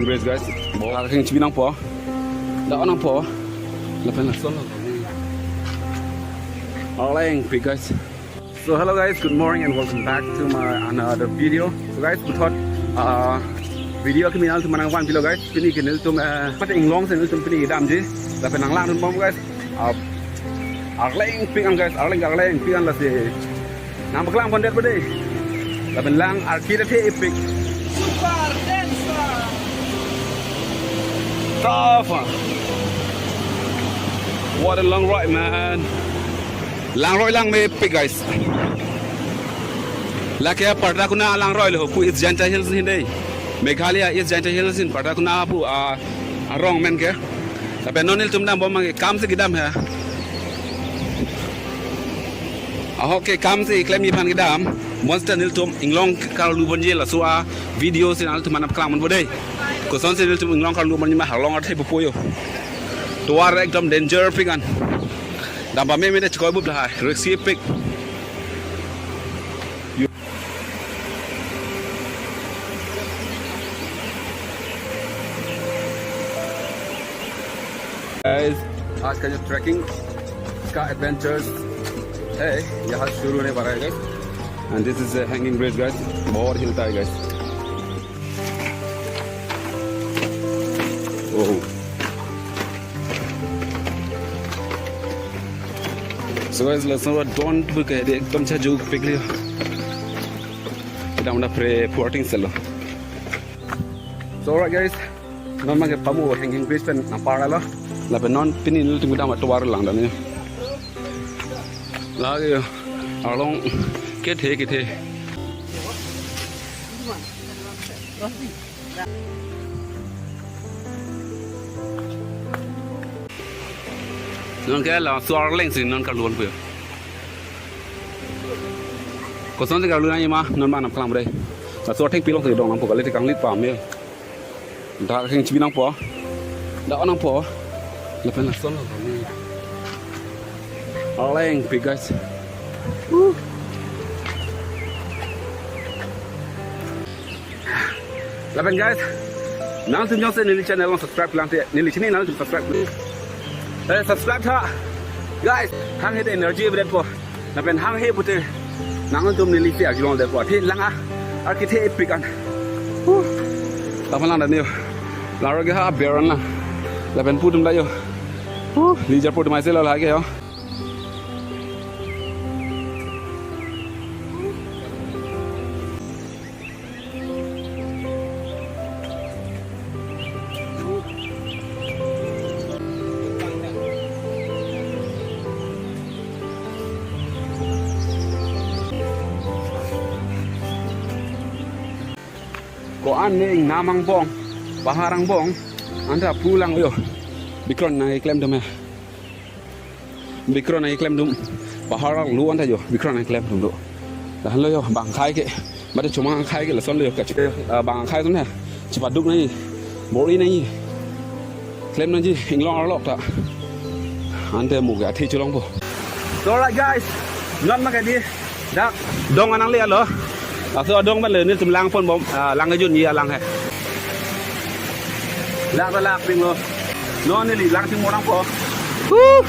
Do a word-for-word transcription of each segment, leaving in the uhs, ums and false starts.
Bridge, guys. Bo akheng chibi nangpo. Da-on nangpo. Lapen lason lo. Arleng pik, guys. So hello guys, good morning and welcome back to my another video. So guys, puthot uh, video kimi nangtum aphan nangvan pilo guys. Pini ke nelitum uh, mate inglong si nelitum pini kedamji. Lapen nanglangdun bom guys. Uh, arleng pik an guys, arleng arleng pik an lasi nangpaklang pondet pade. Lapen lang arki ta the-epik. Super densa. Tough, huh? What a long ride, man. Langroi langmepik, guys. Lake Pardakuna alangroi lo pu East Jaintia Hills ahin dei. Meghalaya East Jaintia Hills ahin Pardakuna pu a arong amen ke. Lapen non nelitum dambom abang ke kam si kedam he. Ahok ke kam si klemji aphan kedam. Bonta nelitum inglong karlu ponji laso a video si nangtum aphan nangpaklang ponpo dei. Koson si nelitum inglong karlu ponji ma, halong athe pupo yo. Tovar ekdom danger pik an. Dam pameme te chikoi bup dah, risky pik. Guys, आज का जो ट्रैकिंग का एडवेंचर्स है, यहाँ शुरू होने वाला है guys. And this is a hanging bridge guys. बहुत हिलता है guys. Oh. So guys, laso don pu ke dei ekdom chajupik lo. Kedam da pre porting selo. So alright guys, non abang ke pamu hanging bridge pen nangpar lo. Lapen non pini nelitum kedam atovar langdamji. Lake arlong kethe kethe. Non ke laso arleng si non karlu ponpo. Koson si karlu nangji ma, non abang nangpaklang bre. Laso athengpi along si dong nangpo kali, te kanglit pame. Da akheng chibi nangpo. Da-on nangpo. Lapen lason lo. Arleng pik guys. Uh. Lapen guys, nangtum jongsi neli channel along subscribe lang te, neli channel nangtum subscribe. Eh, subscribe tha. Guys, hanghe te energy bread po. Lapen hanghe pute nangtum neli si arjulong det po. Athe lang a, arki the-epik an. Huh. Tapan langdamji yo. Langroi ke ha beran lang. Lapen pu atum da yo. Huh, leisure po atum aise lo lake yo. Ko-an ne ingnam angbong, bahar angbong, anta pulang yo. Bikron nangkeklem atum he. Bikron nangkeklem atum. Bahar lo anta yo, bikron nangkeklem atum do. Lahenlo yo, bang akhei ke. Mate chomang akhei ke lason lo yo, kach-, eh, bang akhei atum he. Chipaduk nangji, bor-i nangji. Klem nangji, inglong arlo ta. Ante mo ke athe cholongpo. So alright guys, non abang ke dei. Dak dong anang le alo. Laso adong abang le nelitum lang ponbom, ah, lang kejunji alang he. Lang ta lang pik lo. Non neli lang chingmo nangpo. Huh.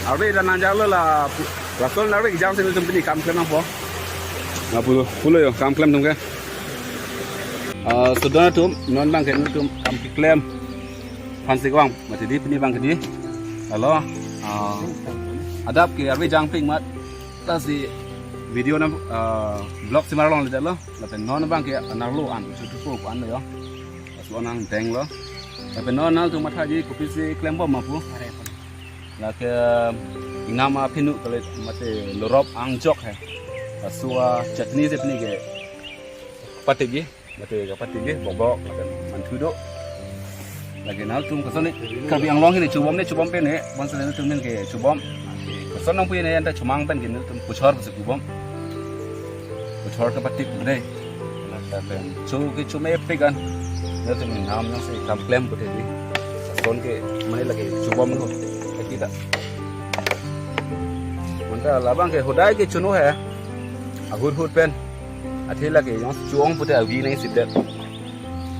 Arve ta nangjak lo la, lason arve kejang si nelitum pini kam klem nangpo. Lapu lo, pulo yo, kam klem atum ke. Ah, so don atum, non abang ke nelitum kam keklem aphan si vang, mate dei pini abang ke dei. Alo, ah, adap ke arve jangpik amat, lasi video na, ah, vlog si mar longledetlo, lapen non abang ke anerlo an, chutu po an lo yo. Laso nangdenglo. Lapen non nangtum mathaji kopisi klembom ma pu. Lake ingnam aphinu kali mate lorop angjok he. Laso a chutney si pini ke patikji. Mate kapatikji, bobok, lapen manthu do. Lake nangtum koson ne, Karbi Anglong hini chubom ne, chubom pen ne, bonta nangtum pen ke chubom. Koson nangpu ne, anta chomang pen ke nangtum puchor pusi chubom. Puchor kapatik dei. Lapen cho ke chomepik an. Nangtum ingnam nangsi kam klem pute dei. Koson ke mane lake chubom lo. Kita. Bonta labang ke hodai ke chono he. Hur hur pen. Athe lake jongsi chuong pute avi nangsi det.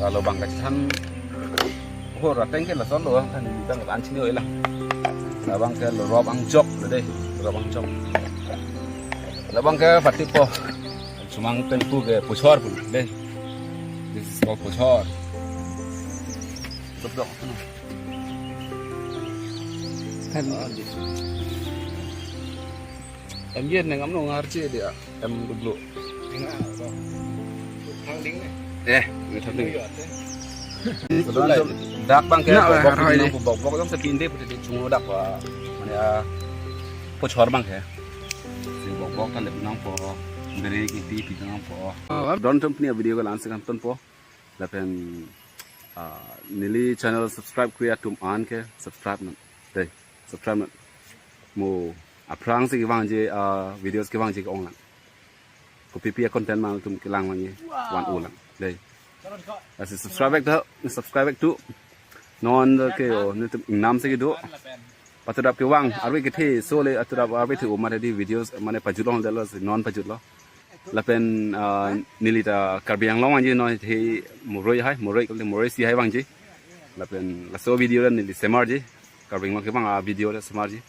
Lalo bang kachethan. Hur ateng ke lason lo kan bang an chini oi lang. Labang ke lo rop angjok dei. Rop angjok. Labang ke pati po. Chumang pen pu ke puchor pu dei. This is called puchor. Dok dok. Kan. Em yen neng amno ngarche dia. Em dublo. Thang ding ne. Eh, ini thang ding. Dak bang ke. Na, bok bok, arhoi ini di. Bok bok jongsi pinde pute di chungo dak wa. Mane a puchor bang ke. Si bok bok ta lep nangpo. Beri kiti pi nangpo. Oh, don tum pini video ke langsung kan tonpo. Lapen ah, neli channel subscribe kri atum an ke subscribe non. Dei, subscribe non. Mo aphrangsi kevangji ah, videos kevangji ke-ong lang. Kopipi a content ma tum kelang lang ye. Wan u lang. Dei. Lasi subscribe back to, subscribe back to. Non ke o, netum ingnam si kedo. Patudap kevang, arve kethe, so le atudap arve the umar di videos, mane pajut long delo, non pajut lo. Lapen ah, neli ta Karbi Anglong anji non the Moroi hai, Moroi kali Moroi si hai vangji. Lapen laso video dan neli semarji. Karbi Anglong kevang a video dan semarji.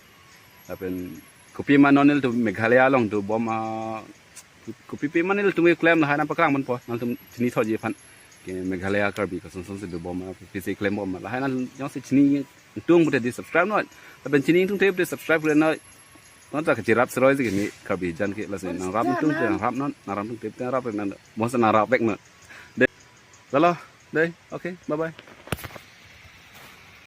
Lapen kopi ma non nelitum Meghalaya along dobom ah, kopipi ma nelitum klem lahai nangpaklangponpo, nangtum chini thoji aphan. Ke Meghalaya Karbi kosonson si dobom ah, pisi klembom lahai nang jongsi chini tung pute di subscribe non. Lapen chini tung te pute subscribe kre non. Non ta kachirap seroi si kini Karbi jan ke lasi nangrap tung te nangrap non, nangrap tung te nangrap non. Bonsa nangrap back non. Dei. Lalo, dei. Okay, bye bye.